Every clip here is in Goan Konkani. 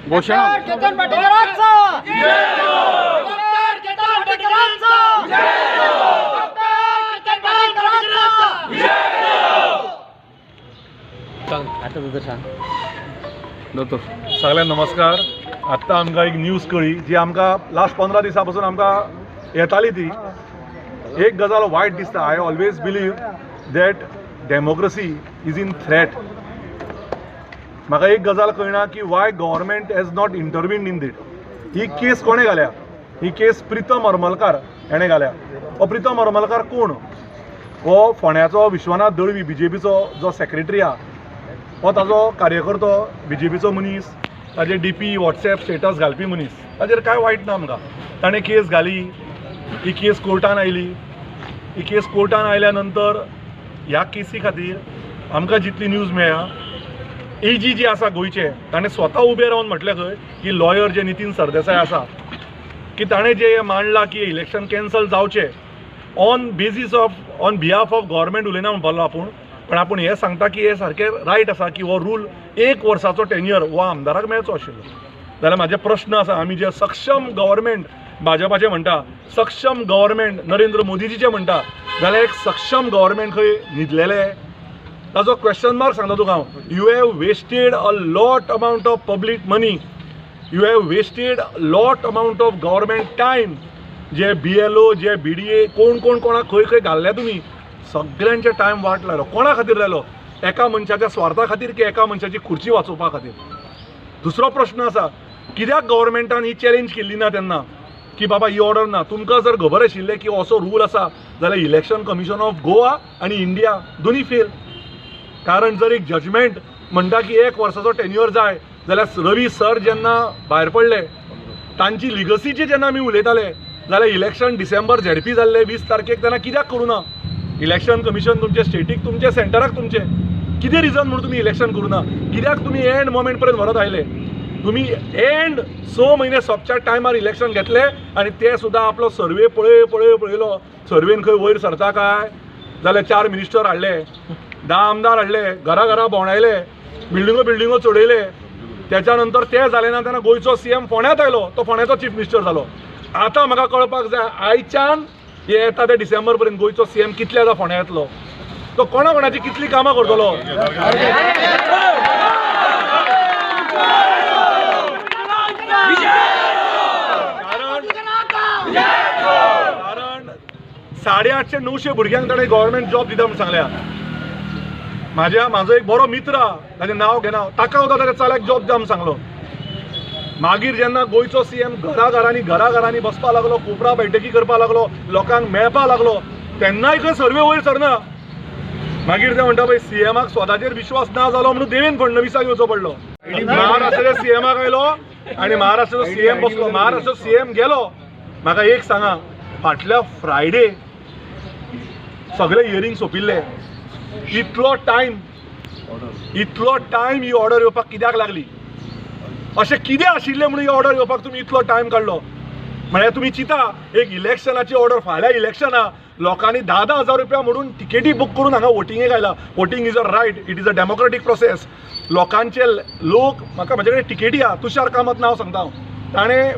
घोषणा केतन पाटीकरांचा केतन पाटीकरांचा केतन पाटीकरांचा। आता तुझं सांग दोतोर। सगळ्यांक नमस्कार। आत्तां आमकां एक न्यूज कळ्ळी जी आमकां लास्ट 15 दिसां पासून आमकां येताली। ती एक गजाल वायट दिसता। I always believe that democracy is in threat. म्हाका एक गजाल कळना की why government has not intervened in that. ही केस कोणें घाल्या? ही केस प्रितम हरमलकार हेणें घाल्या। हो प्रितम हरमलकार कोण? हो फोंड्याचो विश्वनाथ दळवी बीजेपीचो जो सेक्रेटरी आहा, हो ताजो कार्यकर्तो, बीजेपीचो मनीस, ताजे डीपी वॉट्सएप स्टेटस घालपी मनीस। ताजेर कांय वायट ना आमकां। ताणें केस घाली, ही केस कोर्टान आयली। ही केस कोर्टान आयल्या नंतर ह्या केसी खातीर आमकां जितली न्यूज मेळ्ळ्या, एजी जी आसा गोंयचे ताणें स्वता उबें रावन म्हटलें खंय की लॉयर जे नितीन सरदेसाय आसा की ताणें जे मांडलां की इलेक्शन कॅन्सल जावचें on basis of on behalf of government उलयना म्हणपाक आपूण, पण आपूण हें सांगता की हें सारकें रायट आसा की हो रूल 1 वर्साचो टेन्युअर हो आमदाराक मेळचो आशिल्लो। जाल्यार म्हाजे प्रश्न आसा, आमी जे सक्षम गव्हर्मेंट भाजपाचें म्हणटा, सक्षम गव्हर्मेंट नरेंद्र मोदीजीचें म्हणटा, जाल्यार एक सक्षम गव्हर्मेंट खंय न्हिदलेलें? ताजो क्वेश्चन मार्क सांगता तुका हांव। You have wasted a lot amount of public money, you have wasted lot amount of government time. J BLO, J BDA, कोण कोण कोणाक खंय खंय घाल्ले तुमी, सगळ्यांचे टायम वाट लायलो। कोणा खातीर लायलो? एका मनशाच्या स्वार्था खातीर की एका मनशाची खुर्ची वाचोवपा खातीर? दुसरो प्रश्न आसा, कित्याक गव्हर्मेंटान ही चॅलेंज केल्ली ना तेन्ना की बाबा ही ऑर्डर ना? तुमकां जर खबर आशिल्लें की असो रूल आसा जाल्यार इलेक्शन कमिशन ऑफ गोवा आनी इंडिया दोनी फेल। कारण जर एक जजमेंट म्हणटा की 1 वर्साचो टेन्युअर जाय जाल्यार रवी सर जेन्ना भायर पडले तांची लिगसीचे जेन्ना आमी उलयताले जाल्यार इलेक्शन डिसेंबर झेडपी जाल्ले 20 तारखेक तेन्ना कित्याक करूं ना? इलेक्शन कमिशन तुमचे स्टेटीक, तुमचे सेंटराक, तुमचे कितें रिजन म्हणून तुमी इलेक्शन करूं ना? कित्याक तुमी एंड मोमेंट पर्यंत व्हरत आयले? तुमी एंड 6 म्हयने सोंपच्या टायमार इलेक्शन घेतले आनी ते सुद्दां आपलो सर्वे पळय पळय पळयलो, सर्वेन खंय वयर सरता काय जाल्यार 4 मिनिस्टर हाडले, 10 आमदार हाडले, घरा घरा भोंवडायले, बिल्डिंगो बिल्डिंगो चडयले। त्याच्या नंतर ते जालें ना तेन्ना गोंयचो सीएम फोंड्यांत आयलो, तो फोंड्याचो चीफ मिनिस्टर जालो। आतां म्हाका कळपाक जाय आयच्यान हे येता ते डिसेंबर पर्यंत गोंयचो सीएम कितले आतां फोंड्या येतलो, तो कोणा कोणाची कितली कामां करतलो? कारण 850-900 भुरग्यांक ताणें गव्हर्मेंट जॉब दिता म्हूण सांगल्या। म्हाजो एक बरो मित्र आहा, ताजें नांव घेना, ताका सुद्दां ताच्या चल्याक जॉब दिता म्हूण सांगलो। मागीर जेन्ना गोंयचो सीएम घरा घरांनी बसपाक लागलो, कोपरा बैठकी करपाक लागलो, लोकांक मेळपाक लागलो, तेन्नाय खंय सर्वे वयर सरना। मागीर ते म्हणटा पळय सीएमाक स्वताचेर विश्वास ना जालो म्हणून देवेंद्र फडणवीसाक येवचो पडलो। महाराष्ट्राच्या सीएमाक आयलो आनी महाराष्ट्राचो सीएम बसलो, महाराष्ट्राचो सीएम गेलो। म्हाका एक सांगा, फाटल्या फ्रायडे सगळे हियरींग सोंपिल्ले, इतलो टायम ही ऑर्डर येवपाक कित्याक लागली? अशें कितें आशिल्लें म्हणून ही ऑर्डर येवपाक तुमी इतलो टायम काडलो? म्हळ्यार तुमी चिंता, एक इलेक्शनाची ऑर्डर, फाल्यां इलेक्शन आहा, लोकांनी 10-10 हजार रुपया म्हणून तिकेटी बूक करून हांगा वोटिंगेक आयला। Voting is a right, it is a democratic process. लोकांचे लोक, म्हाका म्हजे कडेन तिकेटी आहा, तुषार कामत नांव सांगता हांव, ताणें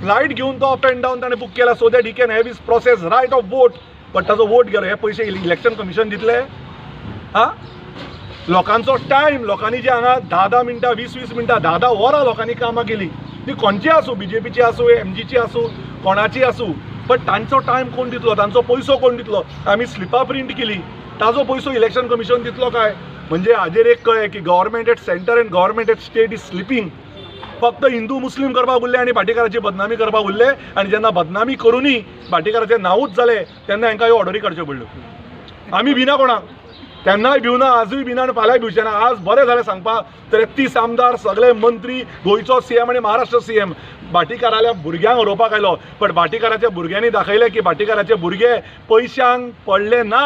फ्लायट घेवन तो अप एंड डावन ताणें बूक केला so that he can have his process right of vote. But ताजो वोट गेलो, हे पयशे इलेक्शन कमिशन दितले? आं, लोकांचो टायम, लोकांनी जे हांगा 10-10 मिनटां, 20-20 मिनटां, 10-10 वरां लोकांनी कामां केली, ती कोणची आसूं, बीजेपीची आसूं, एमजीची आसूं, कोणाची आसूं, बट तांचो टायम कोण दितलो? तांचो पयसो कोण दितलो? आमी स्लिपां प्रिंट केली, ताजो पयसो इलेक्शन कमिशन दितलो काय? म्हणजे हाजेर एक कळ्ळें की government at centre and government at state is sleeping. फक्त हिंदू मुस्लीम करपाक उरले आनी भाटीकाराची बदनामी करपाक उरले, आनी जेन्ना बदनामी करूनय भाटीकाराचें नांवूच जालें तेन्ना हांकां ह्यो ऑर्डरी काडच्यो पडल्यो। आमी भिना कोणाक, तेन्नाय भिवना, आजूय भिना आनी फाल्यांय भिवचे ना। आज बरें जालें सांगपाक, 33 आमदार, सगळे मंत्री, गोंयचो सीएम आनी महाराष्ट्र सीएम भाटीकाराल्या भुरग्यांक हरोवपाक आयलो। पण भाटीकाराच्या भुरग्यांनी दाखयलें की भाटीकाराचे भुरगे पयशांक पडले ना,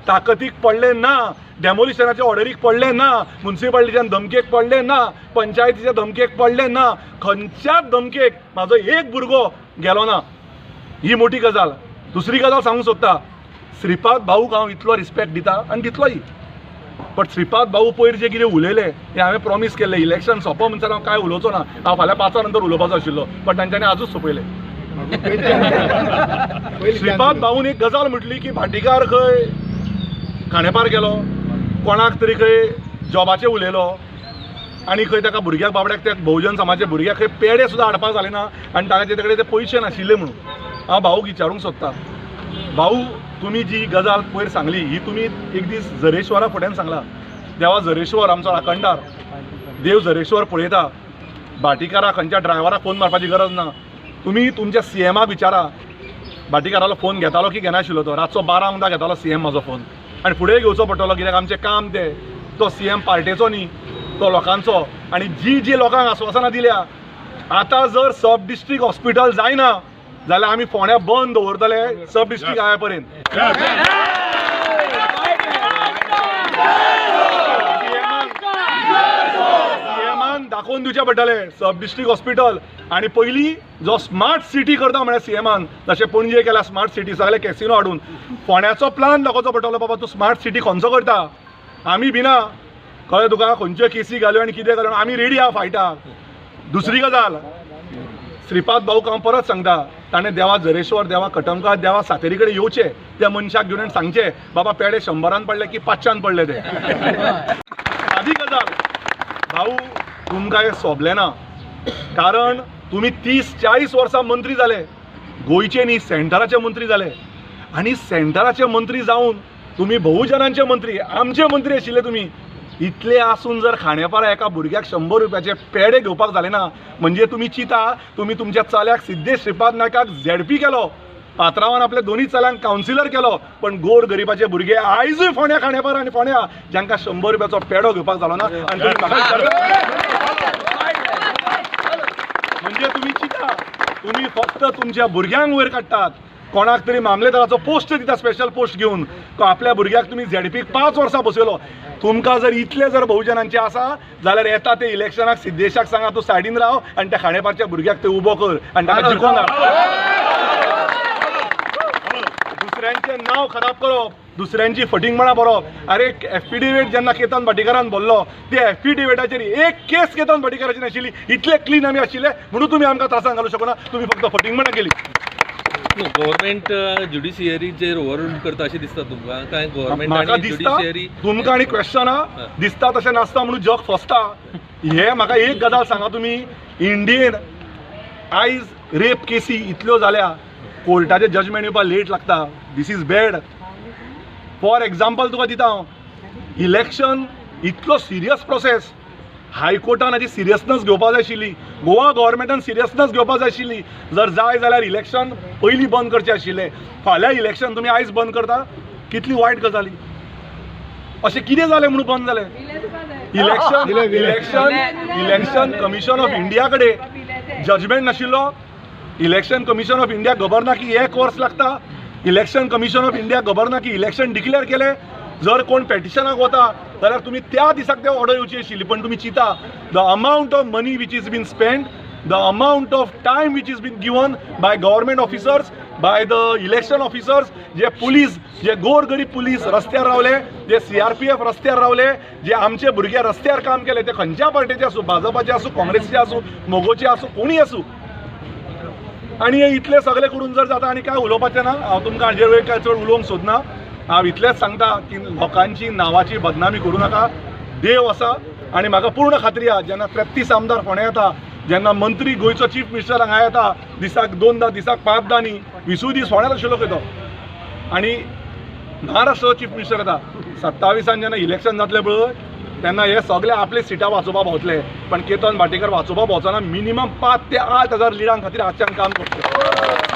ताकतीक पडले ना, डेमोलिशनाच्या ऑर्डरीक पडले ना, मुन्सिपालिटीच्या धमकेक पडले ना, पंचायतीच्या धमकेक पडले ना, खंयच्याच धमकेक म्हाजो एक भुरगो गेलो ना। ही मोठी गजाल। दुसरी गजाल सांगूंक सोदता, श्रीपाद भाऊक हांव इतलो रिस्पेक्ट दिता आनी तितलोय। बट श्रीपाद भाऊ पयर जे कितें उलयले तें हांवें प्रॉमीस केल्लें, इलेक्शन सोंपो म्हणसर हांव कांय उलोवचो ना, हांव फाल्यां 5 नंतर उलोवपाचो आशिल्लो, बट तांच्यांनी आजूच सोंपयलें. श्रीपाद भाऊन एक गजाल म्हटली की भाटीकार खंय खांडेपार गेलो, कोणाक तरी खंय जॉबाचें उलयलो आनी खंय ताका भुरग्याक बाबड्याक त्या बहुजन समाजाच्या भुरग्याक खंय पेडे सुद्दां हाडपाक जाले ना आनी ताचे कडेन ते पयशे नाशिल्ले म्हणून. हांव भाऊक विचारूंक सोदता, भाऊ तुमी जी गजाल पयर सांगली ही तुमी एक दीस झरेश्वरा फुड्यान सांगला. देवा झरेश्वर आमचो राखणदार, देव झरेश्वर पळयता, भाटीकारा खंयच्या ड्रायव्हराक फोन मारपाची गरज ना. तुमी तुमच्या सीएमाक विचारा, भाटीकारालो फोन घेतालो की घेनाशिल्लो तो, रातचो 12 सुद्दां घेतालो सीएम म्हाजो फोन, आनी फुडें घेवचो पडटलो कित्याक आमचें काम तें. तो सीएम पार्टेचो न्ही, तो लोकांचो, आनी जी जी लोकांक आस्वासनां दिल्या. आतां जर सब डिस्ट्रिक्ट हॉस्पिटल जायना जाल्यार आमी फोंड्या बंद दवरतले सब डिस्ट्रिक्ट आया पर्यंत. सीएमान दाखोवन दिवचें पडटलें सब डिस्ट्रिक्ट हॉस्पिटल. आनी पयलीं जो स्मार्ट सिटी करता म्हळ्यार सीएमान, जशें पणजे केल्या स्मार्ट सिटी, सगळे कॅसिनो हाडून फोंड्याचो प्लान दाखोवचो पडटलो, बाबा तूं स्मार्ट सिटी खंयचो करता. आमी भिना, कळ्ळें तुका, खंयच्यो केसी घाल्यो आनी कितें घाल्यो, आमी रेडी आहा फायटाक. दुसरी गजाल, श्रीपाद भाऊक हांव परत सांगता, ताणें देवा झरेश्वर, देवा कटमकार, देवा सातेरी कडेन येवचें त्या मनशाक घेवन आनी सांगचें, बाबा पेडे 100 पडले की 500 पडले ते. सादी गजाल भाऊ, तुमकां हें सोबलें ना, कारण तुमी 30-40 वर्सां मंत्री जाले, गोंयचे न्ही सेंटराचे मंत्री जाले, आनी सेंटराचे मंत्री जावन तुमी बहुजनांचे मंत्री, आमचे मंत्री आशिल्ले तुमी. इतले आसून जर खांडेपारा एका भुरग्याक 100 रुपयाचे पेडे घेवपाक जाले ना, म्हणजे तुमी चिंता, तुमी तुमच्या चल्याक सिद्धेश श्रीपाद नायकाक झेडपी केलो, पात्रावान आपल्या दोनी चल्यांक कावन्सिलर केलो, पण गोर गरिबाचे भुरगे आयजूय फोंड्या खांडेपार आनी फोंड्या जांकां 100 रुपयाचो पेडो घेवपाक जालो ना. आनी तुमी म्हाका विचारता, म्हणजे तुमी चिंता, तुमी फक्त तुमच्या भुरग्यांक वयर काडटात, कोणाक तरी मामलेदाराचो पोस्ट दिता, स्पेशल पोस्ट घेवन आपल्या भुरग्याक तुमी झेडपीक 5 वर्सां बसयलो. तुमकां जर इतले जर बहुजनांचे आसा जाल्यार येता ते इलेक्शनाक सिद्धेशाक सांगा तूं सायडीन राव आनी त्या खांडेपारच्या भुरग्याक ते उबो कर आनी ताका जिखोवन हाड. दुसऱ्यांचें नांव खराब करप, दुसऱ्यांची फटींगपणां बरोवप. अरे एफिडेवीट जेन्ना केतन भाटीकारान भरलो, ते एफिडेविटाचेर एक केस केतन भाटीकाराची नाशिल्ली, इतले क्लीन आमी आशिल्ले म्हणून तुमी आमकां त्रासान घालूंक शकना, तुमी फक्त फटींगपणां केली. गव्हर्मेंट ज्युडिशियरीचेर ओवररूल करता अशें दिसता तुमकां? काय गव्हर्मेंट ज्युडिशियरी तुमकां आनी क्वेश्चन दिसता तशें नासता म्हणून जग फसता. हे म्हाका एक गजाल सांगा, तुमी इंडियेन आयज रेप केसी इतल्यो जाल्या, कोर्टाचें जजमेंट येवपाक लेट लागता, this is bad. For example तुका दिता हांव, इलेक्शन इतलो सिरियस प्रोसेस, हायकोर्टान हाची सिरियसनस घेवपाक जाय आशिल्ली, गोवा गव्हर्मेंटान सिरियसनस घेवपाक जाय आशिल्ली. जर जाय जाल्यार इलेक्शन पयलीं बंद करचें आशिल्लें. फाल्यां इलेक्शन तुमी आयज बंद करता, कितली वायट गजाली. अशें कितें जालें म्हणून बंद जालें? Election election election commission of India कडेन जजमेंट नाशिल्लो. इलेक्शन कमिशन ऑफ इंडिया खबर ना की एक वर्स लागता, इलेक्शन कमिशन ऑफ इंडिया खबर ना की इलेक्शन डिक्लेअर केलें. जर कोण पेटिशनाक वता जाल्यार तुमी त्या दिसाक ते ऑर्डर येवची आशिल्ली, पण तुमी चिंता the amount of money which is been spend, the amount of time which is been given by government officers, by the election officers, जे पुलीस, जे गोर गरीब पुलीस रस्त्यार रावले, जे CRPF रस्त्यार रावले, जे आमचे भुरगे रस्त्यार काम केले, ते खंयच्या पार्टीचे आसूं, भाजपाचे आसूं, काँग्रेसीचे आसूं, मोगोचे आसूं, कोणूय आसूं. आनी हे इतले सगळे करून जर जाता आनी काय उलोवपाचें ना. हांव तुमकां हाजेर वेळ काय चड उलोवंक सोदना. हांव इतलेंच सांगता की लोकांची नांवाची बदनामी करूं नाका. देव आसा आनी म्हाका पूर्ण खात्री आहा, जेन्ना 33 आमदार फोंड्या येता, जेन्ना मंत्री गोंयचो चीफ मिनिस्टर हांगा येता, दिसाक 2दा, दिसाक 5दा न्ही, 20 दीस फोंड्यात आशिल्लो खंय तो, आनी महाराष्ट्राचो चीफ मिनिस्टर येता. 27 जेन्ना इलेक्शन जातलें पळय तेन्ना हे सगळे आपले सिटां वाचोवपाक भोंवतले, पण केतन भाटीकर वाचोवपाक भोंवचो ना. मिनिमम 5 ते 8 हजार लिडां खातीर आजच्यान काम करतले.